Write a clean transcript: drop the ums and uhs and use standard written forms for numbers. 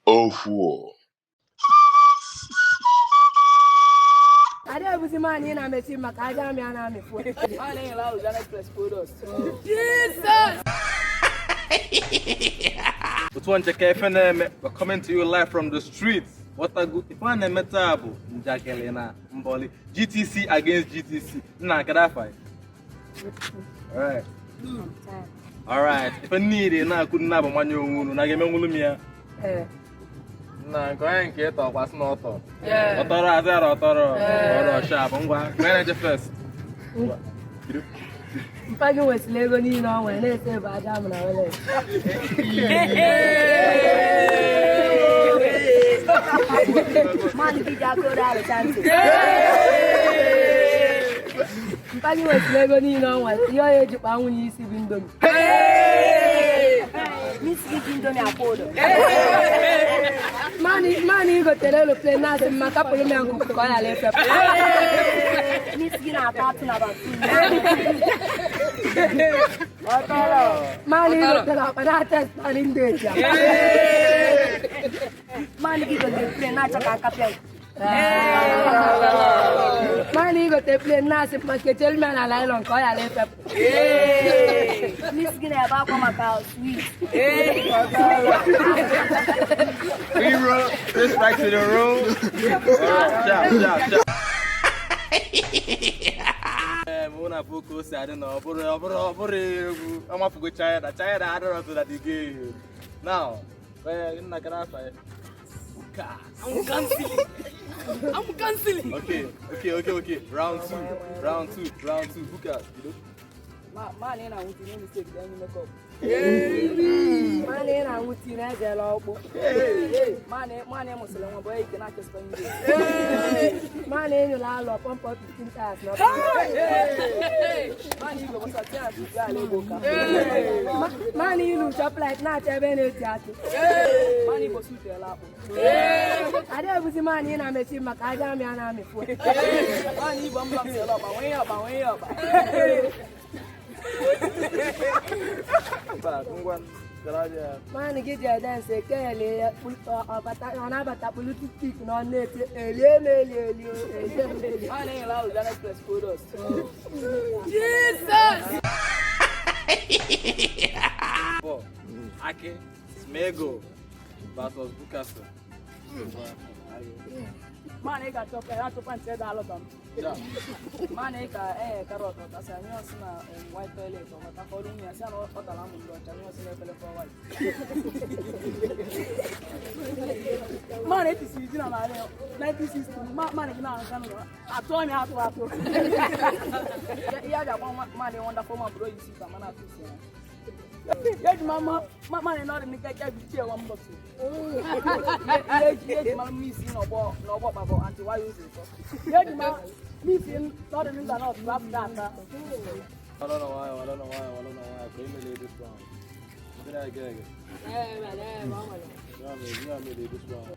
04. Ada ebuzi maanị ị na-amechi maka aja amị a na-amịfu. Otu nje ife na-eme. We're coming to you live from the streets. Watagu, ife a na-eme taa bụ njakịrị na mbọlị. GTC against GTC. Nna kedu afa gị? Alright. Alright. Ife niile na-akụ nna bụ mmanya onwe unu na ga-emenwulu m ya. Ee. Nna nke onye nke ịtọ kwasị na ọtọ. Ọtọrọ azara ọtọrọ. Ọrọ sharp ngwa. Onye na-eje first. Ngwa. Bido. Mpa gị nwesịrị ego niile ọ nwere na-ese ebe aja amị na welet. Mmadụ gị ji aka ore arụcha ntị. Mpa gị nwesịrị ego niile ọ nwere ihe ọ ya ejikpa nwunye isi bụ indomi. N'isi gị ji indomi akwa ụdọ. Maanị ị gotere eroplane na-asị mma kapụrụ m ya nkuku ka ọ ghara efepụ. N'isi gị na-ata atụ na batu. Maanị ị gotere ọkpa na-ata expiring date ya. Mmadụ gị gotere plane na-achọ ka aka pịa. Maanị ị gotere plane na-asị mma kechielu m ya na laịlọn ka ọ ghara efepụ. N'isi gị na-ebe akwa maka sweet. Rero, this back to the room. Alright, sharp, sharp, sharp. Ee, mụ na bụ ka o si adị na ọ bụrụ ọ bụrụ ọ bụrụ egwu amafugo China China adịrọ to that game. Now, ee, nna kara afa ya. I'm canceling. I'm canceling. Okay. Round two, round two, round two. Bukas, you know? Man, ị na-anwụte no mistake, then you make up. Maanị ị na-anwụ tii na-ezere ọkpụ. Man, man mụsịrị nwa bụ ike na-achọ spend day. Maanị ị nyụrụ alọ pọmpọ 15 tas na Man, igwe gbasa tia na tupu ala ego ka. Maanị ilu chọpụlaịt na-achọ ebe na-eti atụ. Man, igbo sutela akpụ. Ada ebuzi maanị ị na-amechi maka aja amị a na-amịfu. Man, igbo ambulance ele ọkpa, nwee ọkpa, nwee ọkpa. Mba, ngwa, gara ya. Maanị gị ji ede nsị ekele ya ọ na-abata kpụlụ tik na ọ na-eti elie m eli eli o, elie m eli. Man, enyela ahụ Ghana Express products. Four. Aki, Smego versus Bukasa. Man, ị ga-achọpa ya achọpa ntị ede alụba m. Sharp. Man, ị ka ee karọt ọtasị anyị ọsị na white toilet ọbata kọrọ nwunye ya sị na ọ tara amụ ndị ọcha anyị ọsị na efele fọ white. Man, etisiri ji na narị 1960 man gị na-arụ kanụ atụ ọnya atụ atụ. Ihe a ji agba man wonderful man bụrụ isi ka mana atụ isi ya. Ya ji mama man nọrọ n'ike ke bichie nwa mbọsị. Ihe eji mara mmisi n'ọgbọ n'ọgbọ kpabọ anti waya ụzọ ụtọ. Ihe eji mara mmisi nọrọ n'ụzọ na ọtụtụ afọ ata. I don't know why, I don't know why, I don't know why. But you this round. Did I get it? Yeah, I made this round.